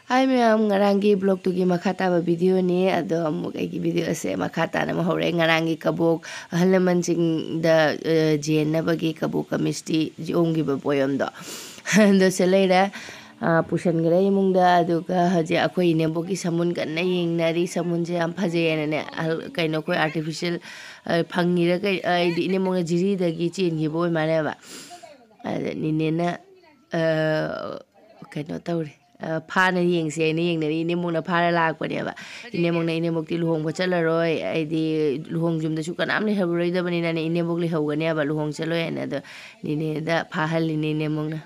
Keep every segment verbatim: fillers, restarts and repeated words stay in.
ꯍꯥꯏ ꯃꯌꯥꯝ, ꯉꯔꯥꯡꯒꯤ ꯕ꯭ꯂꯣꯛꯇꯨꯒꯤ ꯃꯈꯥ ꯇꯥꯕ ꯚꯤꯗꯤꯑꯣꯅꯤ꯫ ꯑꯗꯣ ꯑꯃꯨꯛ ꯑꯩꯒꯤ ꯚꯤꯗꯤꯑꯣ ꯑꯁꯦ ꯃꯈꯥ ꯇꯥꯅ ꯑꯃꯨꯛ ꯍꯧꯔꯛꯑꯦ꯫ ꯉꯔꯥꯡꯒꯤ ꯀꯕꯣꯛ ꯑꯍꯜ ꯂꯃꯟꯁꯤꯡꯗ, ꯑ, ꯖꯦꯟꯅꯕꯒꯤ ꯀꯕꯣꯛꯀ ꯃꯤꯁꯇꯤ ꯌꯣꯡꯈꯤꯕ ꯄꯣꯌꯝꯗꯣ꯫ ꯑꯗꯣ ꯁꯤ ꯂꯩꯔꯦ꯫ ꯑ, ꯄꯨꯁꯟꯈ꯭ꯔꯦ ꯏꯃꯨꯡꯗ꯫ ꯑꯗꯨꯒ ꯍꯧꯖꯤꯛ ꯑꯩꯈꯣꯏ ꯏꯅꯦꯝꯕꯣꯛꯀꯤ ꯁꯃꯨꯟ ꯀꯟꯅ ꯌꯦꯡꯅꯔꯤ꯫ ꯁꯃꯨꯟꯁꯦ ꯌꯥꯝ ꯐꯖꯩꯌꯦꯅꯅꯦ, ꯑꯍꯜ-, ꯀꯩꯅꯣ, ꯑꯩꯈꯣꯏ ꯑꯥꯔꯇꯤꯐꯤꯁꯦꯜ, ꯑ, ꯐꯪꯉꯤꯔ ꯀꯩ-, ꯑ, ꯍꯥꯏꯗꯤ ꯏꯅꯦꯝꯕꯣꯛꯅ ꯖꯤꯔꯤꯗꯒꯤ ꯆꯦꯟꯈꯤꯕ ꯑꯣꯏ ꯃꯥꯜꯂꯦꯕ꯫ ꯑꯗ ꯅꯤꯅꯦꯅ, ꯑ, ꯀꯩꯅꯣ ꯇꯧꯔꯦ꯫ ꯑ, ꯐꯥꯅ ꯌꯦꯡꯁꯦ ꯍꯥꯏꯅ ꯌꯦꯡꯅꯔꯤ꯫ ꯏꯅꯦꯝꯕꯣꯛꯅ ꯐꯥꯔ ꯂꯥꯛꯄꯅꯦꯕ꯫ ꯏꯅꯦꯝꯕꯣꯛꯅ, "ꯏꯅꯦꯝꯕꯣꯛꯇꯤ ꯂꯨꯍꯣꯡꯕ ꯆꯠꯂꯔꯣꯏ, ꯑꯩꯗꯤ ꯂꯨꯍꯣꯡ ꯌꯨꯝꯗꯁꯨ ꯀꯅꯥꯝ ꯂꯩꯍꯧꯔꯔꯣꯏꯗꯕꯅꯤꯅꯅꯦ, ꯏꯅꯦꯝꯕꯣꯛ ꯂꯩꯍꯧꯒꯅꯦꯕ, ꯂꯨꯍꯣꯡ ꯆꯠꯂꯣꯏ" ꯍꯥꯏꯅ꯫ ꯑꯗꯣ ꯅꯤꯅꯦꯗ ꯐꯥꯍꯜꯂꯤꯅꯦ ꯏꯅꯦꯝꯕꯣꯛꯅ꯫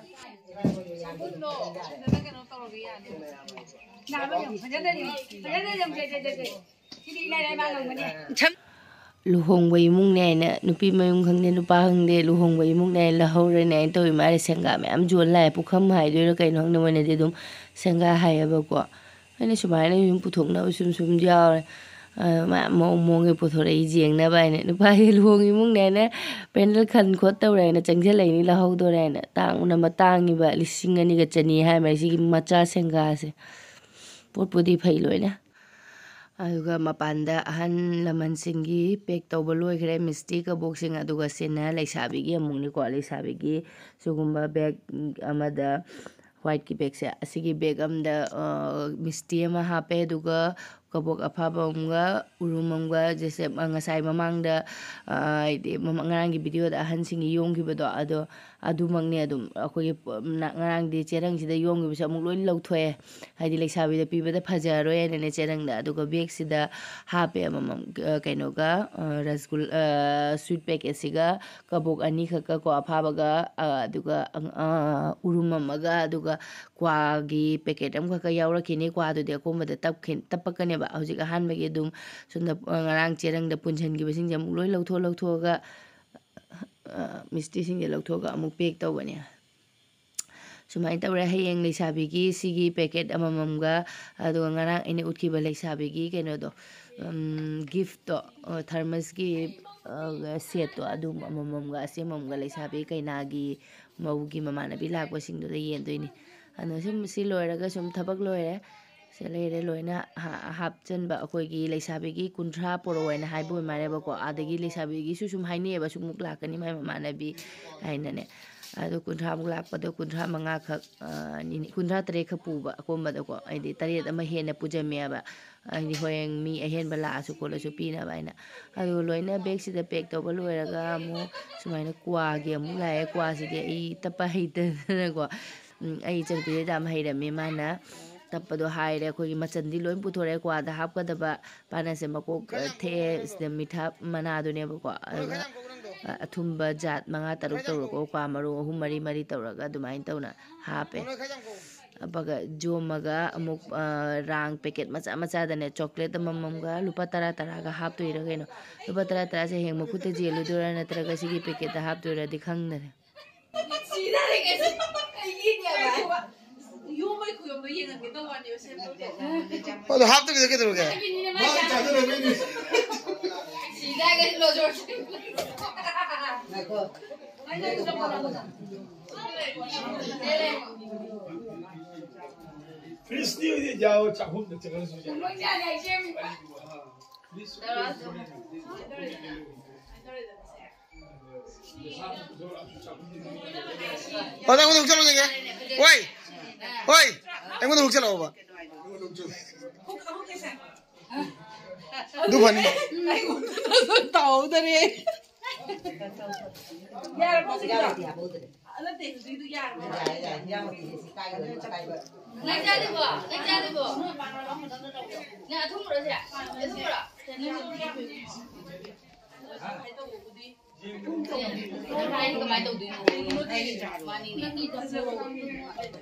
ꯂꯨꯍꯣꯡꯕ ꯏꯃꯨꯡꯅꯦ ꯍꯥꯏꯅ, ꯅꯨꯄꯤ ꯃꯌꯨꯝ ꯈꯪꯗꯦ, ꯅꯨꯄꯥ ꯈꯪꯗꯦ, ꯂꯨꯍꯣꯡꯕ ꯏꯃꯨꯡꯅꯦ ꯍꯥꯏꯅ ꯂꯧꯍꯧꯔꯦꯅꯦ ꯍꯥꯏꯅ ꯇꯧꯔꯤ ꯃꯥꯜꯂꯦ꯫ ꯁꯦꯡꯒꯥ ꯃꯌꯥꯝ ꯌꯣꯟ ꯂꯥꯛꯑꯦ꯫ ꯄꯨꯈꯝ ꯍꯥꯏꯗꯣꯏꯔꯥ ꯀꯩꯅꯣ ꯈꯪꯗꯦ, ꯃꯣꯏꯅꯗꯤ ꯑꯗꯨꯝ ꯁꯦꯡꯒꯥ ꯍꯥꯏꯌꯦꯕꯀꯣ꯫ ꯑꯩꯅ ꯁꯨꯃꯥꯏꯅ ꯁꯨꯝ ꯄꯨꯊꯣꯛꯅꯕ ꯁꯨꯝ ꯁꯨꯝ ꯌꯥꯎꯔꯦ꯫ ꯑ, ꯃꯌꯥꯝ ꯃꯑꯣꯡ ꯃꯑꯣꯡꯒꯤ ꯄꯨꯊꯣꯔꯛꯏ ꯌꯦꯡꯅꯕ ꯍꯥꯏꯅ꯫ ꯅꯨꯄꯥꯒꯤ ꯂꯨꯍꯣꯡ ꯏꯃꯨꯡꯅꯦ ꯍꯥꯏꯅ ꯄꯦꯟꯗꯜ ꯈꯟ ꯈꯣꯠ ꯇꯧꯔꯦ ꯍꯥꯏꯅ ꯆꯪꯁꯤꯜꯂꯛꯏꯅꯤ, ꯂꯧꯍꯧꯗꯣꯔꯦ ꯍꯥꯏꯅ꯫ ꯇꯥꯡꯕꯅ ꯃꯇꯥꯡꯉꯤꯕ, ꯂꯤꯁꯤꯡ ꯑꯅꯤꯒ ꯆꯅꯤ ꯍꯥꯏ ꯃꯥꯏ ꯁꯤꯒꯤ ꯃꯆꯥ ꯁꯦꯡꯒꯥꯁꯦ꯫ ꯄꯣꯠꯄꯨꯗꯤ ꯐꯩ ꯂꯣꯏꯅ꯫ ꯑꯗꯨꯒ ꯃꯄꯥꯟꯗ ꯑꯍꯜ ꯂꯃꯟꯁꯤꯡꯒꯤ ꯄꯦꯛ ꯇꯧꯕ ꯂꯣꯏꯈ꯭ꯔꯦ, ꯃꯤꯁꯇꯤ ꯀꯕꯣꯛꯁꯤꯡ꯫ ꯑꯗꯨꯒ ꯁꯤꯅ ꯂꯩꯁꯥꯕꯤꯒꯤ ꯑꯃꯨꯛꯅꯤꯀꯣ, ꯂꯩꯁꯥꯕꯤꯒꯤ ꯁꯤꯒꯨꯝꯕ ꯕꯦꯛ ꯑꯃꯗ, ꯋꯥꯏꯠꯀꯤ ꯕꯦꯛꯁꯦ, ꯑꯁꯤꯒꯤ ꯕꯦꯛ ꯑꯃꯗ, ꯑ, ꯃꯤꯁꯇꯤ ꯑꯃ ꯍꯥꯞꯄꯦ, ꯑꯗꯨꯒ ꯀꯕꯣꯛ ꯑꯐꯥꯕ ꯑꯃꯒ ꯎꯔꯨꯝ ꯑꯃꯒ, ꯖꯦꯁꯦ, ꯑ, ꯉꯁꯥꯏ ꯃꯃꯥꯡꯗ, ꯑ, ꯍꯥꯏꯗꯤ ꯃꯃꯥ-, ꯉꯔꯥꯡꯒꯤ ꯚꯤꯗꯤꯑꯣꯗ ꯑꯍꯟꯁꯤꯡꯒꯤ ꯌꯣꯝꯈꯤꯕꯗꯣ, ꯑꯗꯣ ꯑꯗꯨꯃꯛꯅꯦ꯫ ꯑꯗꯨꯝ ꯑꯩꯈꯣꯏꯒꯤ ꯄ-, ꯅ-, ꯉꯔꯥꯡꯗꯤ ꯆꯦꯔꯪꯁꯤꯗ ꯌꯣꯝꯈꯤꯕꯁꯦ ꯑꯃꯨꯛ ꯂꯣꯏ ꯂꯧꯊꯣꯛꯑꯦ, ꯍꯥꯏꯗꯤ ꯂꯩꯁꯥꯕꯤꯗ ꯄꯤꯕꯗ ꯐꯖꯔꯣꯏ ꯍꯥꯏꯅꯅꯦ ꯆꯦꯔꯪꯗ꯫ ꯑꯗꯨꯒ ꯕꯦꯛꯁꯤꯗ ꯍꯥꯞꯄꯦ ꯑꯃꯃꯝ, ꯑ, ꯀꯩꯅꯣꯒ, ꯑ, ꯔꯁꯒꯨꯜ-, ꯑ, ꯁ꯭ꯋꯤꯠ ꯄꯦꯀꯦꯠꯁꯤꯒ, ꯀꯕꯣꯛ ꯑꯅꯤꯈꯛꯀ ꯀꯣ, ꯑꯐꯥꯕꯒ, ꯑ, ꯑꯗꯨꯒ, ꯑ, ꯑ, ꯎꯔꯨꯝ ꯑꯃꯒ, ꯑꯗꯨꯒ ꯀ꯭ꯋꯥꯒꯤ ꯄꯦꯀꯦꯠ ꯑꯃꯈꯛꯀ ꯌꯥꯎꯔꯛꯈꯤꯅꯤ꯫ ꯀ꯭ꯋꯥꯗꯨꯗꯤ ꯑꯀꯣꯝꯕꯗ ꯇꯞꯈꯤ-, ꯇꯞꯄꯛꯀꯅꯦꯕ꯫ ꯍꯧꯖꯤꯛ ꯑꯍꯥꯟꯕꯒꯤ ꯑꯗꯨꯝ ꯁꯣꯝꯗ, ꯑ, ꯉꯔꯥꯡ ꯆꯦꯔꯪꯗ ꯄꯨꯟꯁꯤꯟꯈꯤꯕꯁꯤꯡꯁꯦ ꯑꯃꯨꯛ ꯂꯣꯏ ꯂꯧꯊꯣꯛ ꯂꯧꯊꯣꯛꯑꯒ, ꯑ, ꯃꯤꯁꯇꯤꯁꯤꯡꯁꯦ ꯂꯧꯊꯣꯛꯑꯒ ꯑꯃꯨꯛ ꯄꯦꯛ ꯇꯧꯕꯅꯦ꯫ ꯁꯨꯃꯥꯏꯅ ꯇꯧꯔꯦ꯫ ꯍꯌꯦꯡ ꯂꯩꯁꯥꯕꯤꯒꯤ ꯁꯤꯒꯤ ꯄꯦꯀꯦꯠ ꯑꯃꯃꯝꯒ, ꯑꯗꯨꯒ ꯉꯔꯥꯡ ꯑꯩꯅ ꯎꯠꯈꯤꯕ ꯂꯩꯁꯥꯕꯤꯒꯤ ꯀꯩꯅꯣꯗꯣ, ꯎꯝ, ꯒꯤꯐꯇꯣ, ꯑ, ꯊꯔꯃꯁꯀꯤ, ꯑ, ꯁꯦꯠꯇꯣ, ꯑꯗꯨ ꯑꯃꯃꯝꯒ, ꯑꯁꯤ ꯑꯃꯃꯝꯒ ꯂꯩꯁꯥꯕꯤ ꯀꯩꯅꯥꯒꯤ ꯃꯧꯒꯤ ꯃꯃꯥꯟꯅꯕꯤ ꯂꯥꯛꯄꯁꯤꯡꯗꯨꯗ ꯌꯦꯟꯗꯣꯏꯅꯤ꯫ ꯑꯗꯨꯅ ꯁꯨꯝ ꯁꯤ ꯂꯣꯏꯔꯒ ꯁꯨꯝ ꯊꯕꯛ ꯂꯣꯏꯔꯦ꯫ ꯁꯤ ꯂꯩꯔꯦ ꯂꯣꯏꯅ ꯍꯥ-, ꯍꯥꯞꯆꯟꯕ꯫ ꯑꯩꯈꯣꯏꯒꯤ ꯂꯩꯁꯥꯕꯤꯒꯤ ꯀꯨꯟꯊ꯭ꯔꯥ ꯄꯣꯔꯛꯑꯣ ꯍꯥꯏꯅ ꯍꯥꯏꯕ ꯑꯣꯏ ꯃꯥꯜꯂꯦꯕꯀꯣ꯫ ꯑꯗꯒꯤ ꯂꯩꯁꯥꯕꯤꯒꯤꯁꯨ ꯁꯨꯝ ꯍꯥꯏꯅꯩꯌꯦꯕ, ꯁꯨꯝꯃꯨꯛ ꯂꯥꯛꯀꯅꯤ ꯃꯥꯏ ꯃꯃꯥꯟꯅꯕꯤ ꯍꯥꯏꯅꯅꯦ꯫ ꯑꯗꯨ ꯀꯨꯟꯊ꯭ꯔꯥꯃꯨꯛ ꯂꯥꯛꯄꯗꯣ ꯀꯨꯟꯊ꯭ꯔꯥ ꯃꯉꯥꯈꯛ, ꯑ, ꯅꯤꯅꯤ-, ꯀꯨꯟꯊ꯭ꯔꯥ ꯇꯔꯦꯠꯈꯛ ꯄꯨꯕ ꯑꯀꯣꯟꯕꯗꯀꯣ꯫ ꯍꯥꯏꯗꯤ ꯇꯔꯦꯠ ꯑꯃ ꯍꯦꯟꯅ ꯄꯨꯖꯝꯃꯦꯕ꯫ ꯍꯥꯏꯗꯤ ꯍꯣꯔꯦꯟ ꯃꯤ ꯑꯍꯦꯟꯕ ꯂꯥꯛꯑꯁꯨ ꯈꯣꯠꯂꯁꯨ ꯄꯤꯅꯕ ꯍꯥꯏꯅ꯫ ꯑꯗꯨꯒ ꯂꯣꯏꯅ ꯕꯦꯒꯁꯤꯗ ꯄꯦꯛ ꯇꯧꯕ ꯂꯣꯏꯔꯒ ꯑꯃꯨꯛ ꯁꯨꯃꯥꯏꯅ ꯀ꯭ꯋꯥꯒꯤ ꯑꯃꯨꯛ ꯂꯥꯛꯑꯦ꯫ ꯀ꯭ꯋꯥꯁꯤꯗꯤ ꯑꯩ ꯇꯞꯄ ꯍꯩꯇꯗꯅꯀꯣ, ꯎꯝ, ꯑꯩ ꯏꯆꯟꯅꯨꯄꯤꯗꯩꯗ ꯌꯥꯝ ꯍꯩꯔꯝꯃꯦ꯫ ꯃꯥꯅ ꯇꯞꯄꯗꯣ ꯍꯥꯏꯔꯦ꯫ ꯑꯩꯈꯣꯏꯒꯤ ꯃꯆꯟꯗꯤ ꯂꯣꯏ ꯄꯨꯊꯣꯔꯛꯑꯦ꯫ ꯀ꯭ꯋꯥꯗ ꯍꯥꯞꯀꯗꯕ ꯄꯥꯅꯁꯦ ꯃꯀꯣꯛ, ꯑ, ꯊꯦꯛꯑꯦ꯫ ꯁꯤꯗ ꯃꯤꯊꯥꯞ ꯃꯅꯥꯗꯨꯅꯦꯕꯀꯣ꯫ ꯑꯗꯨꯒ, ꯑ, ꯑꯊꯨꯝꯕ ꯖꯥꯠ ꯃꯉꯥ ꯇꯔꯨꯛ ꯇꯧꯔꯒ ꯀ꯭ꯋꯥ ꯃꯔꯨ ꯑꯍꯨꯝ ꯃꯔꯤ ꯃꯔꯤ ꯇꯧꯔꯒ ꯑꯗꯨꯃꯥꯏꯅ ꯇꯧꯅ ꯍꯥꯞꯄꯦ꯫ ꯑꯗꯨꯒ ꯌꯣꯝꯃꯒ ꯑꯃꯨꯛ, ꯑ, ꯔꯥꯡ ꯄꯦꯀꯦꯠ ꯃꯆꯥ ꯃꯆꯥꯗꯅꯦ ꯆꯣꯀ꯭ꯂꯦꯠ ꯑꯃꯃꯝꯒ ꯂꯨꯄꯥ ꯇꯔꯥ ꯇꯔꯥꯒ ꯍꯥꯞꯇꯣꯏꯔꯥ ꯀꯩꯅꯣ꯫ ꯂꯨꯄꯥ ꯇꯔꯥ ꯇꯔꯥꯁꯦ ꯍꯌꯦꯡ ꯃꯈꯨꯠꯇ ꯆꯦꯜꯂꯨꯗꯣꯏꯔꯥ ꯅꯠꯇ꯭ꯔꯒ ꯁꯤꯒꯤ ꯄꯦꯀꯦꯠꯇ ꯍꯥꯞꯇꯣꯏꯔꯥꯗꯤ ꯈꯪꯗꯔꯦ꯫ ꯁꯤꯗꯔꯦ ꯀꯩꯁꯨ꯫ ꯑꯩ ꯌꯦꯡꯉꯦꯕ꯫ ꯌꯣꯝꯕꯩ ꯈꯨꯌꯣꯝꯗꯣ ꯌꯦꯡꯉꯛꯀꯦ ꯇꯧꯕꯅꯦꯕ, ꯁꯦꯝꯗꯣꯛꯀꯦ꯫ ꯑꯗꯣ ꯍꯥꯞꯇꯕꯤꯗ ꯀꯩꯗꯧꯔꯒꯦ? ꯃꯥꯅ ꯆꯥꯖꯔꯝꯃꯤꯅꯦ꯫ ꯁꯤꯗ ꯀꯩꯁꯨ ꯂꯣꯖꯣꯔ꯫ ꯉꯥꯏꯈꯣ꯫ ꯐ꯭ꯔꯤꯖꯇꯤ ꯑꯣꯏꯗꯤ ꯌꯥꯎ ꯆꯥꯛꯈꯨꯝꯗ ꯆꯪꯉꯁꯨ ꯌꯥꯏ꯫ ꯂꯣꯏ ꯌꯥꯅꯤ, ꯑꯩ ꯁꯦꯝꯃꯤ꯫ ꯐ꯭ꯔꯤꯖ ꯇꯧꯔꯛꯑꯣ꯫ ꯑꯣ, ꯅꯪꯉꯣꯟꯗ ꯍꯨꯛꯆꯜꯂꯣ ꯌꯦꯡꯒꯦ꯫ ꯑꯣꯏ! ꯑꯣꯏ! ꯑꯩꯉꯣꯟꯗ ꯍꯨꯛꯆꯜꯂꯛꯑꯣꯕ꯫ ꯑꯗꯨ ꯐꯅꯤ꯫ ꯇꯧꯍꯧꯗꯔꯦ꯫ ꯌꯥꯔꯕꯣ ꯍꯧꯖꯤꯛꯀꯤꯗꯣ? ꯅꯠꯇꯦ, ꯍꯧꯖꯤꯛꯀꯤꯗꯣ ꯌꯥꯔꯕꯣ? ꯅꯪ ꯆꯥꯗ꯭ꯔꯤꯕꯣ? ꯅꯪ ꯆꯥꯗ꯭ꯔꯤꯕꯣ? ꯅꯪ ꯑꯊꯨꯝꯕꯔꯣ ꯁꯦ? ꯑꯊꯨꯝꯕꯔꯣ? ꯅꯪ ꯍꯥꯏꯔꯤꯗꯣ ꯀꯃꯥꯏꯅ ꯇꯧꯗꯣꯏꯅꯣ? ꯃꯥꯅꯤꯅꯦ꯫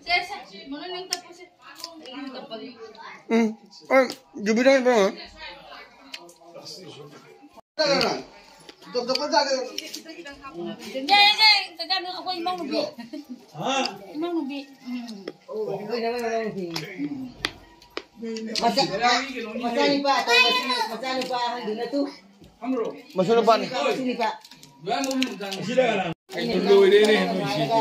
ꯁꯦ, ꯁꯦ, ꯃꯅꯨꯡ ꯅꯪ ꯇꯞꯄꯣ ꯁꯦ꯫ ꯎꯝ꯫ ꯍꯣꯏ, ꯖꯨꯕꯤꯗ ꯏꯕꯦꯝꯃ꯫ ꯌꯥꯏ, ꯌꯥꯏ, ꯀꯩꯀꯥꯅꯣ ꯑꯩꯈꯣꯏ ꯏꯃꯧ ꯅꯨꯄꯤ꯫ ꯏꯃꯧ ꯅꯨꯄꯤ꯫ ꯎꯝ꯫ ꯃꯆꯥ-, ꯃꯆꯥꯅꯤꯄꯥ ꯑꯇꯣꯝꯕꯁꯤ, ꯃꯆꯥꯅꯨꯄꯥ ꯑꯍꯟꯗꯨꯅ ꯇꯨ꯫ ꯃꯆꯥꯅꯨꯄꯥꯅꯤ꯫ ꯃꯆꯥꯅꯨꯄꯥ꯫ ꯂꯣꯏꯔꯦꯅꯦ, ꯅꯣꯏꯁꯤꯗꯤ꯫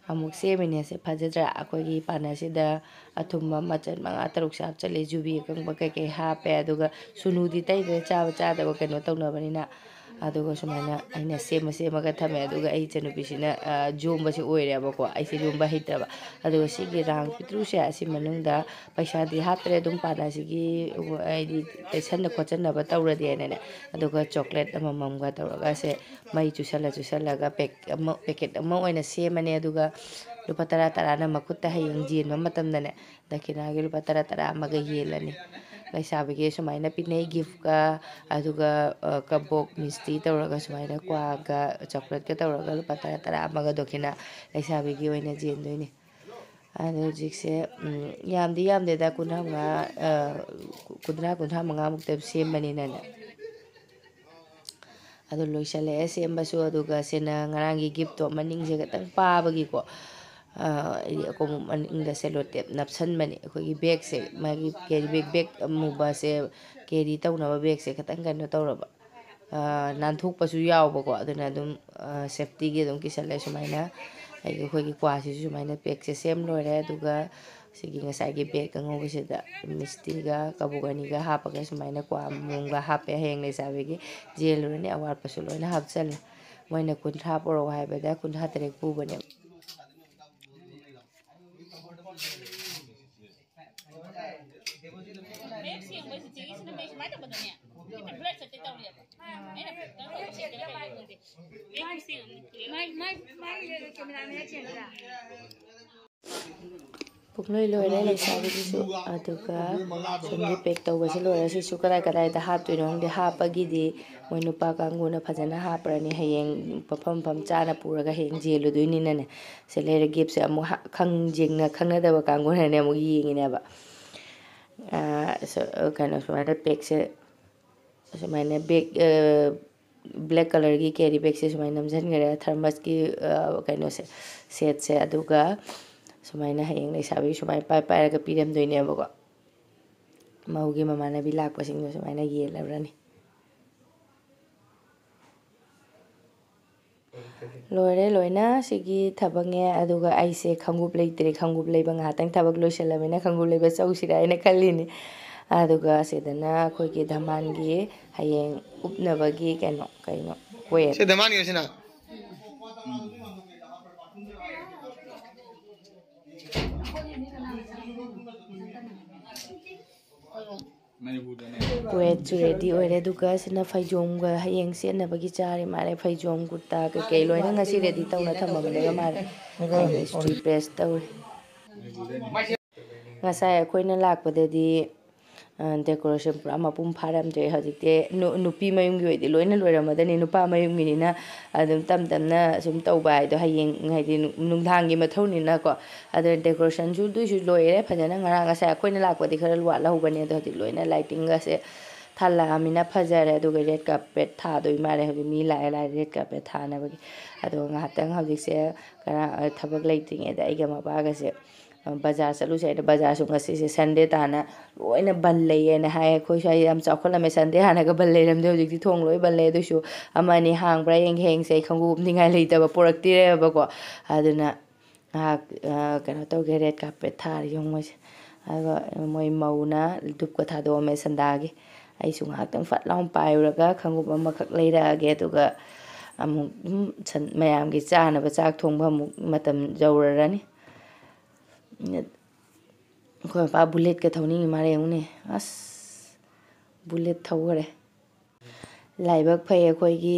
ꯑꯃꯨꯛ ꯁꯦꯝꯃꯤꯅꯦ꯫ ꯁꯦ ꯐꯖꯗ꯭ꯔꯥ? ꯑꯩꯈꯣꯏꯒꯤ ꯄꯥꯟꯅꯁꯤꯗ ꯑꯊꯨꯝꯕ ꯃꯆꯜ ꯃꯉꯥ ꯇꯔꯨꯛꯁꯦ ꯍꯥꯞꯆꯜꯂꯦ, ꯌꯨꯕꯤ ꯑꯀꯪꯕ ꯀꯩꯀꯩ ꯍꯥꯞꯄꯦ, ꯑꯗꯨꯒ ꯁꯨꯅꯨꯗꯤ ꯇꯩꯗ꯭ꯔꯦ, ꯆꯥꯕ ꯆꯥꯗꯕ ꯀꯩꯅꯣ ꯇꯧꯅꯕꯅꯤꯅ꯫ ꯑꯗꯨꯒ ꯁꯨꯃꯥꯏꯅ ꯑꯩꯅ ꯁꯦꯝꯃ ꯁꯦꯝꯃꯒ ꯊꯝꯃꯦ꯫ ꯑꯗꯨꯒ ꯑꯩ ꯏꯆꯟꯅꯨꯄꯤꯁꯤꯅ, ꯑ, ꯌꯣꯝꯕꯁꯤ ꯑꯣꯏꯔꯦꯕꯀꯣ, ꯑꯩꯁꯦ ꯌꯣꯝꯕ ꯍꯩꯇ꯭ꯔꯕ꯫ ꯑꯗꯨꯒ ꯁꯤꯒꯤ ꯔꯥꯎꯟ ꯄꯤꯛꯇ꯭ꯔꯨꯁꯦ ꯑꯁꯤ ꯃꯅꯨꯡꯗ ꯄꯩꯁꯥꯗꯤ ꯍꯥꯞꯇ꯭ꯔꯦ, ꯑꯗꯨꯝ ꯄꯥꯟꯅꯁꯤꯒꯤ ꯍꯥꯏꯗꯤ ꯇꯩꯁꯟꯅ ꯈꯣꯠꯆꯟꯅꯕ ꯇꯧꯔꯗꯤ ꯍꯥꯏꯅꯅꯦ꯫ ꯑꯗꯨꯒ ꯆꯣꯀ꯭ꯂꯦꯠ ꯑꯃꯃꯝꯒ ꯇꯧꯔꯒ ꯁꯦ ꯃꯩ ꯆꯨꯁꯜꯂ ꯆꯨꯁꯜꯂꯒ ꯄꯦꯛ ꯑꯃ, ꯄꯦꯀꯦꯠ ꯑꯃ ꯑꯣꯏꯅ ꯁꯦꯝꯃꯅꯤ꯫ ꯑꯗꯨꯒ ꯂꯨꯄꯥ ꯇꯔꯥ ꯇꯔꯥꯅ ꯃꯈꯨꯠꯇ ꯍꯌꯦꯡ ꯌꯦꯟꯕ ꯃꯇꯝꯗꯅꯦ, ꯗꯈꯤꯅꯥꯒꯤ ꯂꯨꯄꯥ ꯇꯔꯥ ꯇꯔꯥ ꯑꯃꯒ ꯌꯦꯜꯂꯅꯤ꯫ ꯂꯩꯁꯥꯕꯤꯒꯤ ꯁꯨꯃꯥꯏꯅ ꯄꯤꯅꯩ ꯒꯤꯐꯀ, ꯑꯗꯨꯒ, ꯑ, ꯀꯕꯣꯛ ꯃꯤꯁꯇꯤ ꯇꯧꯔꯒ ꯁꯨꯃꯥꯏꯅ ꯀ꯭ꯋꯥꯒ ꯆꯣꯀ꯭ꯂꯦꯠꯀ ꯇꯧꯔꯒ ꯂꯨꯄꯥ ꯇꯔꯥ ꯇꯔꯥ ꯑꯃꯒ ꯗꯈꯤꯅꯥ ꯂꯩꯁꯥꯕꯤꯒꯤ ꯑꯣꯏꯅ ꯌꯦꯟꯗꯣꯏꯅꯤ꯫ ꯑꯗꯣ ꯍꯧꯖꯤꯛꯁꯦ, ꯎꯝ, ꯌꯥꯝꯗꯤ ꯌꯥꯝꯗꯦꯗ, ꯀꯨꯟꯊ꯭ꯔꯥ ꯃꯉꯥ, ꯑ, ꯀꯨꯟꯊ꯭ꯔꯥ, ꯀꯨꯟꯊ꯭ꯔꯥ ꯃꯉꯥꯃꯨꯛꯇ ꯁꯦꯝꯕꯅꯤꯅꯅꯦ꯫ ꯑꯗꯨ ꯂꯣꯏꯁꯤꯜꯂꯛꯑꯦ ꯁꯦꯝꯕꯁꯨ꯫ ꯑꯗꯨꯒ ꯁꯤꯅ ꯉꯔꯥꯡꯒꯤ ꯒꯤꯐꯇꯣ ꯃꯅꯤꯡꯁꯦ ꯈꯤꯇꯪ ꯄꯥꯕꯒꯤꯀꯣ, ꯑ, ꯑꯩꯗꯤ ꯑꯀꯣꯝ ꯃꯅꯤꯡꯗ ꯁꯦꯂꯣ ꯇꯦꯞ ꯅꯞꯁꯟꯕꯅꯦ꯫ ꯑꯩꯈꯣꯏꯒꯤ ꯕꯦꯒꯁꯦ, ꯃꯥꯒꯤ ꯀꯦꯔꯤ ꯕꯦꯒ, ꯕꯦꯒ ꯑꯃꯨꯕꯁꯦ ꯀꯦꯔꯤ ꯇꯧꯅꯕ ꯕꯦꯒꯁꯦ ꯈꯤꯇꯪ ꯀꯩꯅꯣ ꯇꯧꯔꯕ, ꯑ, ꯅꯥꯟꯊꯣꯛꯄꯁꯨ ꯌꯥꯎꯕꯀꯣ꯫ ꯑꯗꯨꯅ ꯑꯗꯨꯝ, ꯑ, ꯁꯦꯐꯇꯤꯒꯤ ꯑꯗꯨꯝ ꯀꯤꯁꯜꯂꯦ꯫ ꯁꯨꯃꯥꯏꯅ ꯑꯩꯒꯤ, ꯑꯩꯈꯣꯏꯒꯤ ꯀ꯭ꯋꯥꯁꯤꯁꯨ ꯁꯨꯃꯥꯏꯅ ꯄꯦꯛꯁꯦ ꯁꯦꯝ ꯂꯣꯏꯔꯦ꯫ ꯑꯗꯨꯒ ꯁꯤꯒꯤ ꯉꯁꯥꯏꯒꯤ ꯕꯦꯒ ꯑꯉꯧꯕꯁꯤꯗ ꯃꯤꯁꯇꯤꯒ ꯀꯕꯣꯛ ꯑꯅꯤꯒ ꯍꯥꯞꯄꯒ ꯁꯨꯃꯥꯏꯅ ꯀ꯭ꯋꯥ ꯑꯃꯃꯝꯒ ꯍꯥꯞꯄꯦ꯫ ꯍꯌꯦꯡ ꯂꯩꯁꯥꯕꯤꯒꯤ ꯌꯦꯜꯂꯨꯔꯅꯤ꯫ ꯑꯋꯥꯠꯄꯁꯨ ꯂꯣꯏꯅ ꯍꯥꯞꯆꯜꯂꯦ꯫ ꯃꯣꯏꯅ ꯀꯨꯟꯊ꯭ꯔꯥ ꯄꯨꯔꯛꯑꯣ ꯍꯥꯏꯕꯗ ꯀꯨꯟꯊ꯭ꯔꯥ ꯇꯔꯦꯠ ꯄꯨꯕꯅꯦꯕ꯫ ꯃꯌꯦꯛ ꯁꯦꯡꯕ ꯆꯤꯆꯦꯒꯤꯁꯤꯅ ꯃꯌꯦꯛ ꯁꯨꯃꯥꯏꯅ ꯇꯧꯕꯗꯅꯦ, ꯁꯤ ꯕ꯭ꯂꯔ ꯆꯠꯀꯦ ꯇꯧꯔꯦꯕ꯫ ꯑꯩꯅ ꯈꯤꯇꯪ ꯇꯧꯕ ꯆꯦꯛꯀꯦꯔꯥ ꯀꯩꯅꯣ ꯈꯪꯗꯦ꯫ ꯃꯌꯦꯛ ꯁꯦꯡꯉꯦ꯫ ꯃꯥꯏ, ꯃꯥꯏ, ꯃꯥꯏ ꯀꯦꯃꯦꯔꯥ ꯃꯌꯦꯛ ꯁꯦꯡꯕ꯭ꯔꯥ? ꯄꯨꯡꯂꯣꯏ ꯂꯣꯏꯔꯦ ꯂꯩꯁꯥꯕꯤꯒꯤꯁꯨ꯫ ꯑꯗꯨꯒ ꯁꯣꯝꯒꯤ ꯄꯦꯛ ꯇꯧꯕꯁꯤ ꯂꯣꯏꯔꯦ꯫ ꯁꯤꯁꯨ ꯀꯗꯥꯏ ꯀꯗꯥꯏꯗ ꯍꯥꯞꯇꯣꯏꯅꯣ ꯈꯪꯗꯦ꯫ ꯍꯥꯞꯄꯒꯤꯗꯤ ꯃꯣꯏ ꯅꯨꯄꯥ ꯀꯥꯡꯕꯨꯅ ꯐꯖꯅ ꯍꯥꯞꯄ꯭ꯔꯅꯤ꯫ ꯍꯌꯦꯡ ꯃꯐꯝ ꯃꯐꯝ ꯆꯥꯅ ꯄꯨꯔꯒ ꯍꯌꯦꯡ ꯌꯦꯜꯂꯨꯗꯣꯏꯅꯤꯅꯅꯦ꯫ ꯁꯦ ꯂꯩꯔꯦ ꯒꯤꯐꯁꯦ꯫ ꯑꯃꯨꯛ ꯍꯥ-, ꯈꯪ-, ꯌꯦꯡꯅ ꯈꯪꯅꯗꯕ ꯀꯥꯡꯕꯨꯅꯅꯦ ꯑꯃꯨꯛ ꯌꯦꯡꯉꯤꯅꯦꯕ꯫ ꯑꯥ, ꯁ-, ꯀꯩꯅꯣ ꯁꯨꯃꯥꯏꯅ ꯄꯦꯛꯁꯦ ꯁꯨꯃꯥꯏꯅ ꯕꯦꯛ, ꯑ, ꯕ꯭ꯂꯦꯛ ꯀꯂꯔꯒꯤ ꯀꯦꯔꯤ ꯕꯦꯛꯁꯦ ꯁꯨꯃꯥꯏꯅ ꯅꯝꯁꯤꯟꯈ꯭ꯔꯦ, ꯊꯔꯃꯁꯀꯤ, ꯑ, ꯀꯩꯅꯣꯁꯦ, ꯁꯦꯠꯁꯦ꯫ ꯑꯗꯨꯒ ꯁꯨꯃꯥꯏꯅ ꯍꯌꯦꯡ ꯂꯩꯁꯥꯕꯤꯒꯤ ꯁꯨꯃꯥꯏꯅ ꯄꯥꯏ-, ꯄꯥꯏꯔꯒ ꯄꯤꯔꯝꯗꯣꯏꯅꯦꯕꯀꯣ꯫ ꯃꯧꯒꯤ ꯃꯃꯥꯟꯅꯕꯤ ꯂꯥꯛꯄꯁꯤꯡꯗꯣ ꯁꯨꯃꯥꯏꯅ ꯌꯦꯜꯂꯨꯔꯅꯤ꯫ ꯂꯣꯏꯔꯦ ꯂꯣꯏꯅ ꯁꯤꯒꯤ ꯊꯕꯛꯅꯦ꯫ ꯑꯗꯨꯒ ꯑꯩꯁꯦ ꯈꯣꯡꯎꯞ ꯂꯩꯇ꯭ꯔꯦ, ꯈꯣꯡꯎꯞ ꯂꯩꯕ ꯉꯥꯏꯍꯥꯛꯇꯪ ꯊꯕꯛ ꯂꯣꯏꯁꯤꯜꯂꯝꯃꯤꯅ ꯈꯣꯡꯎꯞ ꯂꯩꯕ ꯆꯧꯁꯤꯔꯥ ꯍꯥꯏꯅ ꯈꯜꯂꯤꯅꯤ꯫ ꯑꯗꯨꯒ ꯁꯤꯗꯅ ꯑꯩꯈꯣꯏꯒꯤ ꯙꯃꯥꯟꯒꯤ ꯍꯌꯦꯡ ꯎꯞꯅꯕꯒꯤ ꯀꯩꯅꯣ ꯀꯩꯅꯣ ꯋꯦꯠ꯫ ꯁꯤ ꯙꯃꯥꯟꯒꯤ ꯁꯤꯅ꯫ ꯋꯦꯠꯁꯨ ꯔꯦꯗꯤ ꯑꯣꯏꯔꯦ꯫ ꯑꯗꯨꯒ ꯁꯤꯅ ꯐꯩꯖꯣꯝꯒ ꯍꯌꯦꯡ ꯁꯦꯠꯅꯕꯒꯤ ꯆꯥꯔꯤ ꯃꯥꯜꯂꯦ꯫ ꯐꯩꯖꯣꯝ, ꯀꯨꯔꯇꯥ ꯀꯩꯀꯩ ꯂꯣꯏꯅ ꯉꯁꯤ ꯔꯦꯗꯤ ꯇꯧꯅ ꯊꯝꯃꯝꯗꯕ ꯃꯥꯜꯂꯦ꯫ ꯑꯩꯅ ꯏꯁꯇ꯭ꯔꯤ ꯄ꯭ꯔꯦꯁ ꯇꯧꯔꯤ꯫ ꯉꯁꯥꯏ ꯑꯩꯈꯣꯏꯅ ꯂꯥꯛꯄꯗꯗꯤ ꯗꯦꯀꯣꯔꯦꯁꯟ ꯄꯨꯔꯥ ꯃꯄꯨꯡ ꯐꯥꯔꯝꯗ꯭ꯔꯦ꯫ ꯍꯧꯖꯤꯛꯇꯤ ꯅꯨ- ꯅꯨꯄꯤ ꯃꯌꯨꯝꯒꯤ ꯑꯣꯏꯗꯤ ꯂꯣꯏꯅ ꯂꯣꯏꯔꯝꯃꯗꯅꯤ, ꯅꯨꯄꯥ ꯃꯌꯨꯝꯒꯤꯅꯤꯅ ꯑꯗꯨꯝ ꯇꯞ ꯇꯞꯅ ꯁꯨꯝ ꯇꯧꯕ ꯍꯥꯏꯗꯣ ꯍꯌꯦꯡ ꯍꯥꯏꯗꯤ ꯅꯨ- ꯅꯨꯡꯗꯥꯡꯒꯤ ꯃꯊꯧꯅꯤꯅꯀꯣ꯫ ꯑꯗꯨꯅ ꯗꯦꯀꯣꯔꯦꯁꯟꯁꯨ ꯑꯗꯨꯏꯁꯨ ꯂꯣꯏꯔꯦ ꯐꯖꯅ꯫ ꯉꯔꯥꯡ ꯉꯁꯥꯏ ꯑꯩꯈꯣꯏꯅ ꯂꯥꯛꯄꯗꯤ ꯈꯔ ꯋꯥꯠꯍꯧꯕꯅꯦ, ꯑꯗꯣ ꯍꯧꯖꯤꯛ ꯂꯣꯏꯅ ꯂꯥꯏꯇꯤꯡꯒꯁꯦ ꯊꯥꯜꯂꯛꯑꯃꯤꯅ ꯐꯖꯔꯦ꯫ ꯑꯗꯨꯒ ꯔꯦꯗ ꯀꯥꯔꯄꯦꯠ ꯊꯥꯗꯣꯏ ꯃꯥꯜꯂꯦ꯫ ꯍꯧꯖꯤꯛ ꯃꯤ ꯂꯥꯛꯑꯦ ꯂꯥꯛꯑꯦ ꯔꯦꯗ ꯀꯥꯔꯄꯦꯠ ꯊꯥꯅꯕꯒꯤ꯫ ꯑꯗꯣ ꯉꯥꯏꯍꯥꯛꯇꯪ ꯍꯧꯖꯤꯛꯁꯦ ꯈꯔ ꯊꯕꯛ ꯂꯩꯇ꯭ꯔꯤꯉꯩꯗ ꯑꯩꯒ ꯃꯄꯥꯒꯁꯦ ꯕꯖꯥꯔ ꯆꯠꯂꯨꯁꯦ ꯍꯥꯏꯅ꯫ ꯕꯖꯥꯔꯁꯨ ꯉꯁꯤꯁꯦ ꯁꯟꯗꯦ ꯇꯥꯅ ꯂꯣꯏꯅ ꯕꯟ ꯂꯩꯌꯦꯅ ꯍꯥꯏ꯫ ꯑꯩꯈꯣꯏ ꯁ꯭ꯋꯥꯏ ꯌꯥꯝ ꯆꯥꯎꯈꯠꯂꯝꯃꯦ꯫ ꯁꯟꯗꯦ ꯍꯥꯟꯅꯒ ꯕꯟ ꯂꯩꯔꯝꯗꯦ, ꯍꯧꯖꯤꯛꯇꯤ ꯊꯣꯡ ꯂꯣꯏ ꯕꯟ ꯂꯩ꯫ ꯑꯗꯨꯏꯁꯨ ꯑꯃ ꯑꯅꯤ ꯍꯥꯡꯕ꯭ꯔꯥ ꯌꯦꯡꯒꯦ ꯌꯦꯡꯁꯦ꯫ ꯑꯩ ꯈꯣꯡꯎꯞ ꯎꯞꯅꯤꯡꯉꯥꯏ ꯂꯩꯇꯕ ꯄꯨꯔꯛꯇꯤꯔꯦꯕꯀꯣ꯫ ꯑꯗꯨꯅ ꯉꯥꯏꯍꯥꯛ ꯀꯩꯅꯣ ꯇꯧꯒꯦ, ꯔꯦꯗ ꯀꯥꯔꯄꯦꯠ ꯊꯥꯔꯤ ꯌꯦꯡꯉꯨ ꯃꯣꯏꯁꯦ꯫ ꯑꯗꯨꯒ ꯃꯣꯏ ꯃꯧꯅ ꯙꯨꯞꯀ ꯊꯥꯗꯣꯛꯑꯝꯃꯦ ꯁꯟꯗꯥꯒꯤ꯫ ꯑꯩꯁꯨ ꯉꯥꯏꯍꯥꯛꯇꯪ ꯐꯠ ꯂꯥꯎꯅ ꯄꯥꯏꯔꯨꯔꯒ ꯈꯣꯡꯎꯞ ꯑꯃꯈꯛ ꯂꯩꯔꯛꯑꯒꯦ꯫ ꯑꯗꯨꯒ ꯑꯃꯨꯛ ꯑꯗꯨꯝ ꯁꯟ- ꯃꯌꯥꯝꯒꯤ ꯆꯥꯅꯕ ꯆꯥꯛ ꯊꯣꯡꯕ ꯑꯃꯨꯛ ꯃꯇꯝ ꯌꯧꯔꯔꯅꯤ꯫ ꯑꯩꯈꯣꯏ ꯃꯄꯥ ꯕꯨꯂꯦꯠꯀ ꯊꯧꯅꯤꯡꯉꯤ ꯃꯥꯜꯂꯦ ꯌꯦꯡꯉꯨꯅꯦ꯫ ꯑꯁ, ꯕꯨꯂꯦꯠ ꯊꯧꯈꯔꯦ꯫ ꯂꯥꯏꯕꯛ ꯐꯩ ꯑꯩꯈꯣꯏꯒꯤ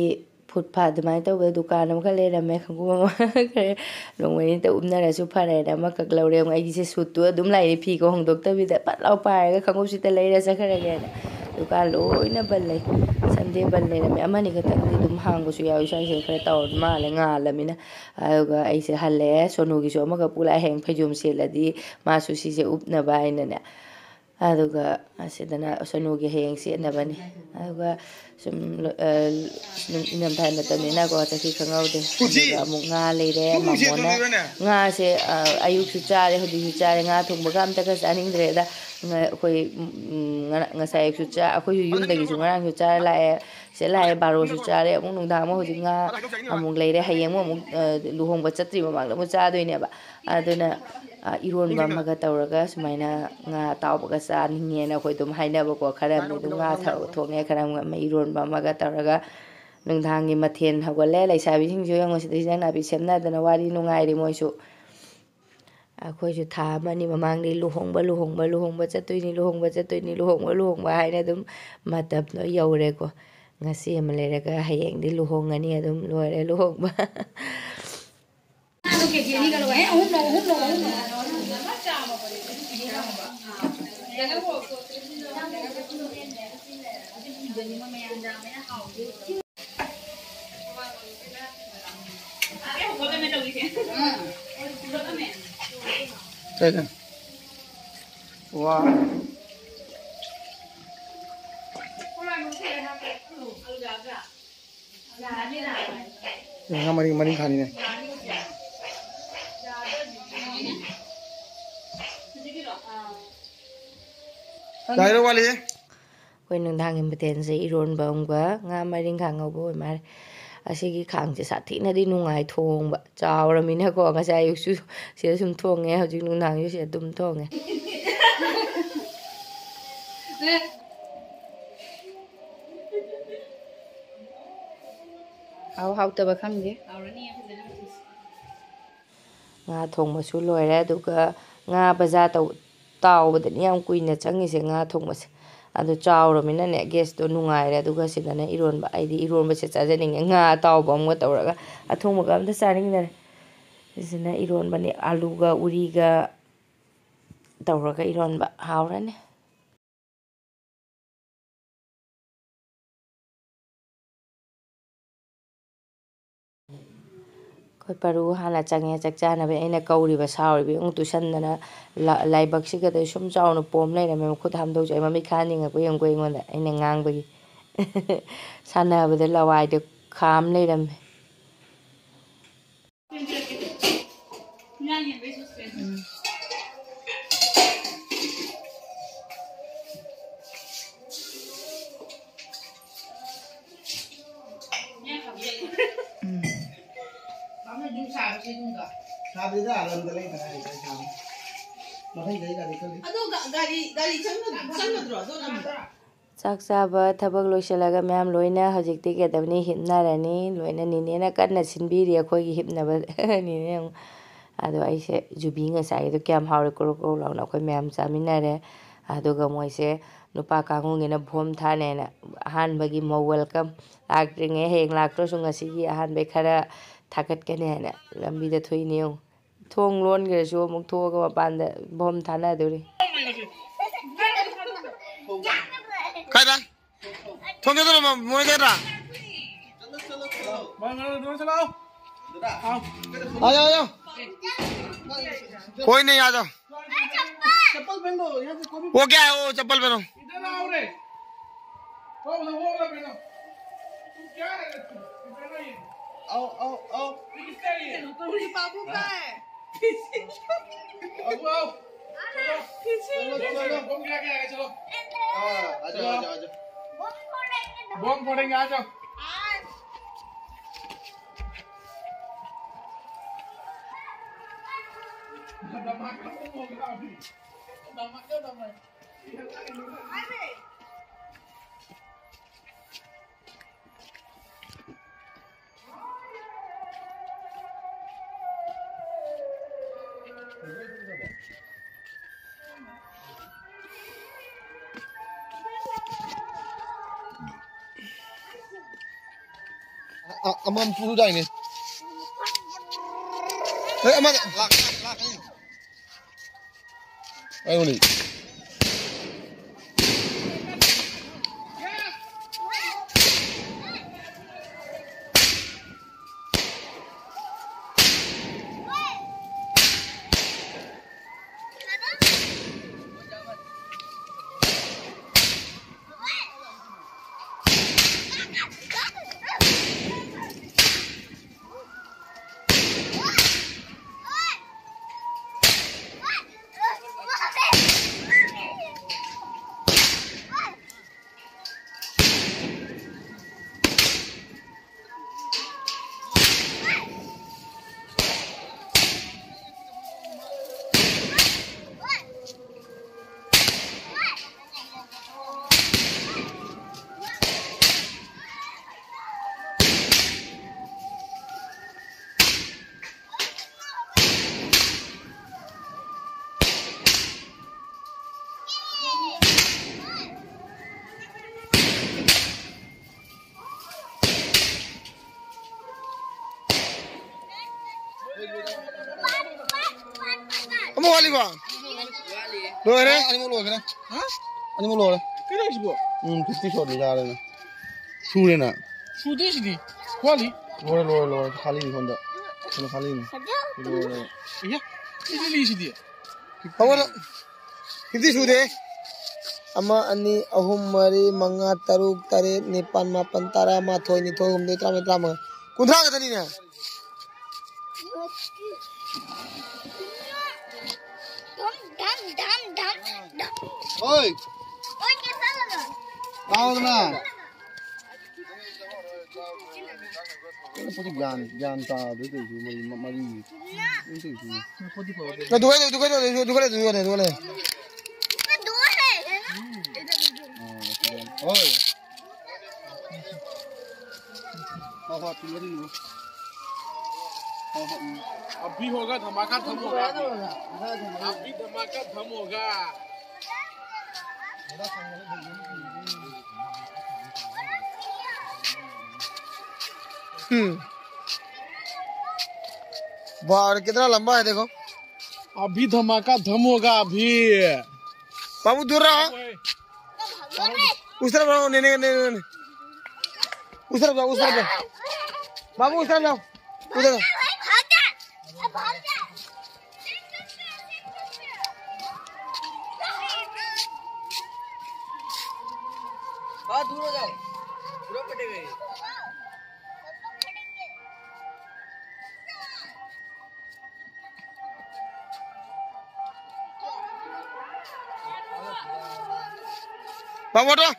ꯐꯨꯠ ꯐꯥꯠ ꯑꯗꯨꯃꯥꯏꯅ ꯇꯧꯕꯗ ꯗꯨꯀꯥꯟ ꯑꯃꯈꯛ ꯂꯩꯔꯝꯃꯦ꯫ ꯈꯣꯡꯎꯞ ꯑꯃ ꯈꯔ ꯅꯣꯡꯃ ꯅꯤꯅꯤꯇ ꯎꯞꯅꯔꯁꯨ ꯐꯔꯦꯅ ꯑꯃꯈꯛ ꯂꯧꯔꯦ꯫ ꯑꯃꯨꯛ ꯑꯩꯒꯤꯁꯦ ꯁꯨꯠꯇꯨ ꯑꯗꯨꯝ ꯂꯥꯛꯏ, ꯐꯤꯒ ꯍꯣꯡꯗꯣꯛꯇꯕꯤꯗ ꯐꯠ ꯂꯥꯎ ꯄꯥꯏꯔꯒ ꯈꯣꯡꯎꯞꯁꯤꯗ ꯂꯩꯔ ꯆꯠꯈ꯭ꯔꯒꯦꯅ꯫ ꯗꯨꯀꯥꯟ ꯂꯣꯏꯅ ꯕꯟ ꯂꯩ꯫ ꯁꯟꯗꯦ ꯕꯟ ꯂꯩꯔꯝꯃꯦ꯫ ꯑꯃꯅꯤ ꯈꯛꯇꯪꯗꯤ ꯑꯗꯨꯝ ꯍꯥꯡꯕꯁꯨ ꯌꯥꯎꯏ꯫ ꯁ꯭ꯋꯥꯏꯁꯦ ꯈꯔ ꯇꯧꯔ ꯃꯥꯜꯂꯦ, ꯉꯥꯜꯂꯃꯤꯅ꯫ ꯑꯗꯨꯒ ꯑꯩꯁꯦ ꯍꯜꯂꯛꯑꯦ꯫ ꯁꯣꯅꯨꯒꯤꯁꯨ ꯑꯃꯈꯛ ꯄꯨ ꯂꯥꯛꯑꯦ, ꯍꯌꯦꯡ ꯐꯩꯖꯣꯝ ꯁꯦꯠꯂꯗꯤ ꯃꯥꯁꯨ ꯁꯤꯁꯦ ꯎꯞꯅꯕ ꯍꯥꯏꯅꯅꯦ꯫ ꯑꯗꯨꯒ ꯑꯁꯤꯗꯅ ꯁꯣꯅꯨꯒꯤ ꯍꯌꯦꯡ ꯁꯦꯠꯅꯕꯅꯤ꯫ ꯑꯗꯨꯒ ꯁꯨꯝ ꯂꯣ- ꯑ, ꯁꯨꯝ ꯏꯪꯊꯝꯊꯥ ꯃꯇꯝꯅꯤꯅꯀꯣ, ꯆꯍꯤ ꯈꯪꯍꯧꯗꯦ꯫ ꯑꯗꯨꯒ ꯑꯃꯨꯛ ꯉꯥ ꯂꯩꯔꯦ꯫ ꯃꯃꯣꯅ ꯉꯥꯁꯦ, ꯑ, ꯑꯌꯨꯛꯁꯨ ꯆꯥꯔꯦ, ꯍꯧꯖꯤꯛꯁꯨ ꯆꯥꯔꯦ꯫ ꯉꯥ ꯊꯣꯡꯕꯒ ꯑꯝꯇꯒ ꯆꯥꯅꯤꯡꯗ꯭ꯔꯦꯗ꯫ ꯉ-, ꯑꯩꯈꯣꯏ, ꯎꯝ, ꯉꯔꯥꯡ, ꯉꯁꯥꯏ ꯑꯌꯨꯛꯁꯨ ꯆꯥ-, ꯑꯩꯈꯣꯏꯁꯨ ꯌꯨꯝꯗꯒꯤꯁꯨ ꯉꯔꯥꯡꯁꯨ ꯆꯥꯔ ꯂꯥꯛꯑꯦ꯫ ꯁꯤꯗ ꯂꯥꯛꯑꯦ, ꯕꯥꯔꯣꯁꯨ ꯆꯥꯔꯦ, ꯑꯃꯨꯛ ꯅꯨꯡꯗꯥꯡ ꯑꯃ ꯍꯧꯖꯤꯛ ꯉꯥ ꯑꯃꯨꯛ ꯂꯩꯔꯦ꯫ ꯍꯌꯦꯡ ꯑꯃꯨꯛ, ꯑꯃꯨꯛ, ꯑ, ꯂꯨꯍꯣꯡꯕ ꯆꯠꯇ꯭ꯔꯤ ꯃꯃꯥꯡꯗ ꯑꯃꯨꯛ ꯆꯥꯗꯣꯏꯅꯦꯕ꯫ ꯑꯗꯨꯅ, ꯑ, ꯏꯔꯣꯟꯕ ꯑꯃꯒ ꯇꯧꯔꯒ ꯁꯨꯃꯥꯏꯅ ꯉꯥ ꯑꯇꯥꯎꯕꯒ ꯆꯥꯅꯤꯡꯉꯦꯅ ꯑꯩꯈꯣꯏ ꯑꯗꯨꯝ ꯍꯥꯏꯅꯕꯀꯣ꯫ ꯈꯔ ꯑꯃꯗꯤ ꯑꯗꯨꯝ ꯉꯥ ꯊ-, ꯊꯣꯡꯉꯦ, ꯈꯔ ꯑꯃ ꯏꯔꯣꯟꯕ ꯑꯃꯒ ꯇꯧꯔꯒ ꯅꯨꯡꯗꯥꯡꯒꯤ ꯃꯊꯦꯜ ꯍꯧꯒꯠꯂꯦ꯫ ꯂꯩꯁꯥꯕꯤꯁꯤꯡꯁꯨ ꯌꯦꯡꯉꯣ ꯁꯤꯗ ꯍꯤꯟꯖꯥꯡ ꯅꯥꯄꯤ ꯁꯦꯝꯅꯗꯅ ꯋꯥꯔꯤ ꯅꯨꯡꯉꯥꯏꯔꯤ ꯃꯣꯏꯁꯨ꯫ ꯑꯩꯈꯣꯏꯁꯨ ꯊꯥ ꯑꯃ ꯑꯅꯤ ꯃꯃꯥꯡꯗꯒꯤ ꯂꯨꯍꯣꯡꯕ, ꯂꯨꯍꯣꯡꯕ, ꯂꯨꯍꯣꯡꯕ ꯆꯠꯇꯣꯏꯅꯤ, ꯂꯨꯍꯣꯡꯕ ꯆꯠꯇꯣꯏꯅꯤ, ꯂꯨꯍꯣꯡꯕ, ꯂꯨꯍꯣꯡꯕ ꯍꯥꯏꯅ ꯑꯗꯨꯝ ꯃꯇꯝꯗꯣ ꯌꯧꯔꯦꯀꯣ꯫ ꯉꯁꯤ ꯑꯃ ꯂꯩꯔꯒ ꯍꯌꯦꯡꯗꯤ ꯂꯨꯍꯣꯡꯉꯅꯤ, ꯑꯗꯨꯝ ꯂꯣꯏꯔꯦ ꯂꯨꯍꯣꯡꯕ꯫ ꯀꯩꯅꯣ? ꯋꯥ꯫ ꯉꯥ ꯃꯔꯤꯡ, ꯃꯔꯤꯡꯈꯥꯅꯤꯅꯦ꯫ ꯌꯥꯏꯔꯣ ꯋꯥꯠꯂꯤ? ꯑꯩꯈꯣꯏ ꯅꯨꯡꯗꯥꯡꯒꯤ ꯃꯊꯦꯜꯁꯦ ꯏꯔꯣꯟꯕ ꯑꯃꯒ ꯉꯥ ꯃꯔꯤꯡꯈꯥ ꯉꯧꯕ ꯑꯣꯏ ꯃꯥꯜꯂꯦ꯫ ꯑꯁꯤꯒꯤ ꯈꯥꯡꯁꯦ ꯁꯥꯊꯤꯅꯗꯤ ꯅꯨꯡꯉꯥꯏ ꯊꯣꯡꯕ꯫ ꯆꯥꯎꯔꯃꯤꯅꯀꯣ, ꯉꯁꯥꯏ ꯑꯌꯨꯛꯁꯨ ꯁꯤꯗ ꯁꯨꯝ ꯊꯣꯡꯉꯦ, ꯍꯧꯖꯤꯛ ꯅꯨꯡꯗꯥꯡꯁꯨ ꯁꯤꯗ ꯑꯗꯨꯝ ꯊꯣꯡꯉꯦ꯫ ꯍꯥꯎ ꯍꯥꯎꯇꯕ ꯈꯪꯗꯦ꯫ ꯉꯥ ꯊꯣꯡꯕꯁꯨ ꯂꯣꯏꯔꯦ꯫ ꯑꯗꯨꯒ ꯉꯥ ꯕꯖꯥꯔ ꯇꯧ-, ꯇꯥꯎꯕꯗꯅꯤ ꯌꯥꯝ ꯀꯨꯏꯅ ꯆꯪꯉꯤꯁꯦ ꯉꯥ ꯊꯣꯡꯕꯁꯦ꯫ ꯑꯗꯨ ꯆꯥꯎꯔꯃꯤꯅꯅꯦ, gas ꯇꯣ ꯅꯨꯡꯉꯥꯏꯔꯦ꯫ ꯑꯗꯨꯒ ꯁꯤꯗꯅ ꯏꯔꯣꯟꯕ, ꯑꯩꯗꯤ ꯏꯔꯣꯟꯕꯁꯦ ꯆꯥꯖꯅꯤꯡꯉꯦ꯫ ꯉꯥ ꯑꯇꯥꯎꯕ ꯑꯃꯒ ꯇꯧꯔꯒ, ꯑꯊꯣꯡꯕꯒ ꯑꯝꯇ ꯆꯥꯅꯤꯡꯗꯔꯦ꯫ ꯁꯤꯁꯤꯅ ꯏꯔꯣꯟꯕꯅꯦ, ꯑꯂꯨꯒ ꯎꯔꯤꯒ ꯇꯧꯔꯒ ꯏꯔꯣꯟꯕ ꯍꯥꯎꯔꯅꯤ꯫ ꯑꯩꯈꯣꯏ ꯄꯔꯨ ꯍꯥꯟꯅ ꯆꯪꯉꯦ ꯆꯥꯛ ꯆꯥꯅꯕ꯫ ꯑꯩꯅ ꯀꯧꯔꯤꯕ, ꯁꯥꯎꯔꯤꯕ ꯌꯦꯡꯉꯨ, ꯇꯨꯁꯟꯗꯅ ꯂ-, ꯂꯥꯏꯕꯛꯁꯤꯒꯗꯤ ꯁꯨꯝ ꯆꯥꯎꯅ ꯄꯣꯝ ꯂꯩꯔꯝꯃꯦ꯫ ꯃꯈꯨꯠ ꯍꯥꯝꯗꯣꯛꯆꯩ, ꯃꯃꯤꯠ ꯈꯥ ꯌꯦꯡꯉꯛꯄ ꯌꯦꯡꯉꯨꯀꯣ ꯑꯩꯉꯣꯟꯗ, ꯑꯩꯅ ꯉꯥꯡꯕꯒꯤ꯫ ꯁꯥꯟꯅꯕꯗ ꯂꯋꯥꯏꯗ ꯈꯥꯝ ꯂꯩꯔꯝꯃꯦ꯫ ꯎꯝ꯫ ꯌꯥꯗꯦꯗ, ꯂꯝꯗ ꯂꯩꯗꯅ ꯑꯩ ꯄꯩꯁꯥ꯫ ꯃꯊꯪꯗꯩ ꯒꯥꯔꯤ ꯈꯜꯂꯤ꯫ ꯑꯗꯣ ꯒꯥ-, ꯒꯥꯔꯤ, ꯒꯥꯔꯤ ꯆꯪꯒ-, ꯆꯪꯒꯗ꯭ꯔꯣ ꯑꯗꯣ ꯂꯝꯗ? ꯆꯥꯛ ꯆꯥꯕ ꯊꯕꯛ ꯂꯣꯏꯁꯤꯜꯂꯒ ꯃꯌꯥꯝ ꯂꯣꯏꯅ ꯍꯧꯖꯤꯛꯇꯤ ꯀꯩꯗꯧꯅꯤ, ꯍꯤꯞꯅꯔꯅꯤ꯫ ꯂꯣꯏꯅ ꯅꯤꯅꯦꯅ ꯀꯟꯅ ꯁꯤꯟꯕꯤꯔꯤ ꯑꯩꯈꯣꯏꯒꯤ ꯍꯤꯞꯅꯕ꯫ ꯅꯤꯅꯦ ꯑꯃꯨꯛ꯫ ꯑꯗꯣ ꯑꯩꯁꯦ ꯖꯨꯕꯤ ꯉꯁꯥꯏꯒꯤꯗꯣ ꯀꯌꯥꯝ ꯍꯥꯎꯔꯦ, ꯀ꯭ꯔꯣꯛ ꯀ꯭ꯔꯣꯛ ꯂꯥꯎꯅ ꯑꯩꯈꯣꯏ ꯃꯌꯥꯝ ꯆꯥꯃꯤꯟꯅꯔꯦ꯫ ꯑꯗꯨꯒ ꯃꯣꯏꯁꯦ ꯅꯨꯄꯥ ꯀꯥꯡꯕꯨꯒꯤꯅ ꯕꯣꯝ ꯊꯥꯅꯦꯅ ꯑꯍꯥꯟꯕꯒꯤ ꯃꯧ welcome꯫ ꯂꯥꯛꯇ꯭ꯔꯤꯉꯩ, ꯍꯌꯦꯡ ꯂꯥꯛꯇ꯭ꯔꯁꯨ ꯉꯁꯤꯒꯤ ꯑꯍꯥꯟꯕꯩ ꯈꯔ ꯊꯥꯒꯠꯀꯅꯤ ꯍꯥꯏꯅ ꯂꯝꯕꯤꯗ ꯊꯣꯛꯏꯅꯦ ꯌꯦꯡꯉꯨ꯫ ꯊꯣꯡ ꯂꯣꯟꯈ꯭ꯔꯁꯨ ꯑꯃꯨꯛ ꯊꯣꯛꯑꯒ ꯃꯄꯥꯟꯗ ꯕꯣꯝ ꯊꯥꯅꯗꯣꯔꯤ꯫ ꯀꯥꯏꯗ? ꯊꯣꯡ ꯊꯣꯡꯗꯣꯏꯔꯣ, ꯃꯣꯏ ꯀꯩꯗ꯭ꯔꯥ? आ जाओ, आ जाओ। कोई नहीं, आ जाओ। वो क्या है, वो चप्पल पहनो। आओ, आओ, आओ। ये बाबू का है। आओ, आओ। चलो, चलो। हाँ, आ जाओ, आ जाओ, आ जाओ। बम फोड़ेंगे, आ जाओ। धमाका बम होगा अभी। धमाका, धमाका। ꯑꯃꯃꯝ ꯄꯨꯔꯨꯗꯥꯏꯅꯦ? ꯍꯣꯏ, ꯑꯃꯗ ꯂꯥꯛ, ꯂꯥꯛ, ꯂꯥꯛ꯫ ꯑꯩꯉꯣꯟꯗ꯫ ꯂꯣꯏꯔꯦ, ꯑꯅꯤꯃꯛ ꯂꯣꯏꯈ꯭ꯔꯦ꯫ ꯍꯥ? ꯑꯅꯤꯃꯛ ꯂꯣꯏꯔꯦ꯫ ꯀꯩꯅꯣ ꯍꯥꯏꯁꯤꯕꯣ? ꯎꯝ, ꯐꯤꯐꯇꯤ ꯁꯨꯔꯗꯤ ꯌꯥꯔꯦꯅ꯫ ꯁꯨꯔꯦꯅ꯫ ꯁꯨꯗꯣꯏꯁꯤꯗꯤ꯫ ꯋꯥꯠꯂꯤ꯫ ꯂꯣꯏꯔꯦ, ꯂꯣꯏꯔꯦ, ꯂꯣꯏꯔꯦ꯫ ꯈꯥꯂꯤꯅꯤ ꯁꯣꯝꯗ꯫ ꯁꯣꯝꯗ ꯈꯥꯂꯤꯅꯤ꯫ ꯂꯣꯏꯔꯦ꯫ ꯏꯌꯥ, ꯁꯤꯗꯤ ꯂꯤꯁꯤꯗꯤ꯫ ꯍꯧꯒꯠꯂꯣ꯫ ꯐꯤꯐꯇꯤ ꯁꯨꯗꯦ꯫ ꯑꯃ, ꯑꯅꯤ, ꯑꯍꯨꯝ, ꯃꯔꯤ, ꯃꯉꯥ, ꯇꯔꯨꯛ, ꯇꯔꯦꯠ, ꯅꯤꯄꯥꯟ, ꯃꯥꯄꯟ, ꯇꯔꯥ, ꯃꯥꯊꯣꯏ, ꯅꯤꯊꯣꯏ, ꯍꯨꯝꯗꯣꯏ, ꯇꯔꯥꯃꯔꯤ, ꯇꯔꯥꯃꯉꯥ꯫ ꯀꯨꯟꯊ꯭ꯔꯥ ꯈꯛꯇꯅꯤꯅꯦ꯫ ꯙꯝ, ꯙꯝ, ꯙꯝ, ꯙꯝ, ꯙꯝ꯫ ꯍꯣꯏ꯫ ꯍꯣꯏ, ꯀꯦꯟꯁꯜ ꯂꯒ꯫ ꯇꯥꯎꯗꯅ꯫ ꯀꯩꯅꯣ ꯄꯣꯠꯇꯤ ꯒ꯭ꯌꯥꯟ, ꯒ꯭ꯌꯥꯟ ꯇꯥꯗꯦ ꯇꯧꯏꯁꯤ, ꯃꯔꯤ, ꯃꯔꯤ꯫ ꯀꯩꯅꯣ ꯇꯧꯏꯁꯤ꯫ ꯗꯨꯀꯥꯟ ꯂꯩ, ꯗꯨꯀꯥꯟ ꯂꯩ, ꯗꯨꯀꯥꯟ ꯂꯩ, ꯗꯨꯀꯥꯟ ꯂꯩ, ꯗꯨꯀꯥꯟ ꯂꯩ꯫ ꯍꯣꯏ꯫ ꯍꯣꯏ, ꯍꯣꯏ, ꯄꯤꯔꯅꯤ꯫ ꯍꯣꯏ, ꯍꯣꯏ, ꯎꯝ꯫ अभी होगा धमाका, धम होगा अभी। अभी धमाका, धम होगा। हम्म। बार कितना लंबा है, देखो। अभी धमाका धम होगा अभी। बाबू, दूर रहो। उस तरफ रहो, नहीं, नहीं, नहीं, नहीं। उस तरफ जाओ, उस तरफ जाओ। बाबू, उस तरफ जाओ। उधर। हाँ, दूर हो जाओ। पूरा कटेगा ये। बाबू, हटो।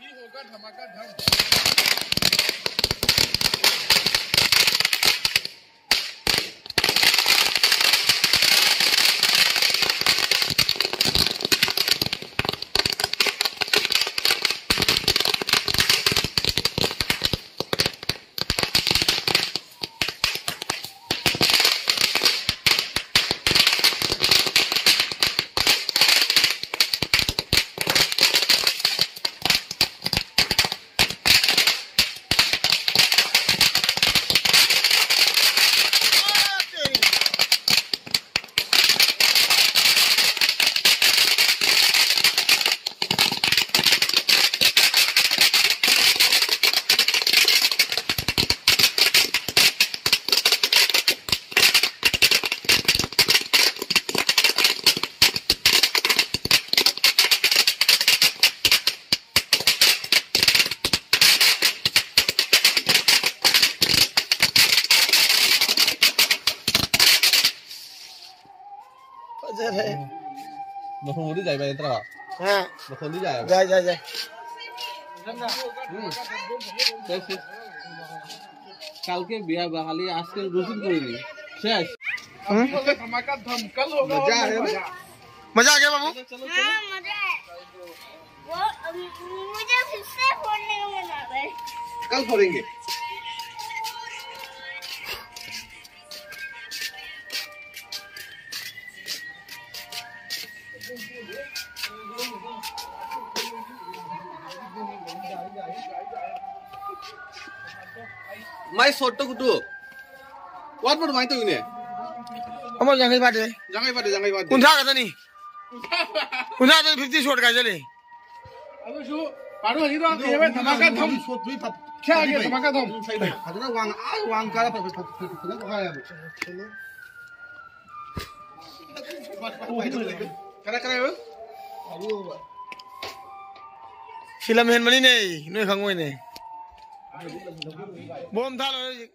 ꯃꯈꯣꯟꯗꯤ ꯌꯥꯏꯕ ꯅꯠꯇ꯭ꯔꯣ? ꯍꯥ? ꯃꯈꯣꯟꯗꯤ ꯌꯥꯏꯕ? ꯌꯥꯏ, ꯌꯥꯏ, ꯌꯥꯏ꯫ ꯎꯝ꯫ ꯁꯦꯁ, ꯁꯦꯁ꯫ কালকে বিয়া বাঙালি, আজকে রসুন করিনি। শেষ। हम्म? धमाका धमकल होगा। मजा आ गया ना? मजा आ गया बाबू? चलो, चलो, चलो। हाँ, मजा आया। वो, अम, मुझे फिर से फोड़ने का मन आ रहा है। कल फोड़ेंगे। माय सोटो कुटू। What about माय तो इने? ꯑꯃ ꯌꯥꯡꯈꯩ ꯐꯥꯗꯦ꯫ ꯌꯥꯡꯈꯩ ꯐꯥꯗꯦ, ꯌꯥꯡꯈꯩ ꯐꯥꯗꯦ꯫ ꯀꯨꯟꯊ꯭ꯔꯥ ꯈꯛꯇꯅꯤ꯫ ꯀꯨꯟꯊ꯭ꯔꯥ ꯈꯛꯇꯅꯤ, fifty short ꯀꯥꯏ ꯆꯠꯂꯤ꯫ ꯑꯗꯨꯁꯨ ꯄꯥꯔꯨ ꯍꯧꯖꯤꯛ ꯔꯥꯎꯟ ꯀꯩꯅꯣ ꯙꯃꯥꯀꯥ ꯙꯝ꯫ ꯁꯣꯠꯇꯨꯗꯤ ꯐ-, ꯈ꯭ꯌꯥꯒꯦ ꯐꯗꯤ ꯐꯩ꯫ ꯙꯃꯥꯀꯥ ꯙꯝ꯫ ꯐꯖꯅ ꯋꯥꯡ, ꯑꯥ ꯋꯥꯡ ꯀꯥꯔ ꯐ-, ꯐ-, ꯐ-, ꯐꯖꯅ ꯍꯥꯏꯌꯦꯕ꯫ ꯀꯅꯥ, ꯀꯅꯥ ꯍꯥꯏꯕ? ꯁꯤ ꯂꯝ ꯍꯦꯟꯕꯅꯤꯅꯦ, ꯅꯣꯏ ꯈꯪꯉꯣꯏꯅꯦ꯫ ꯕꯣꯝ ꯊꯥ ꯂꯣꯏꯔꯦ ꯍꯧꯖꯤꯛ꯫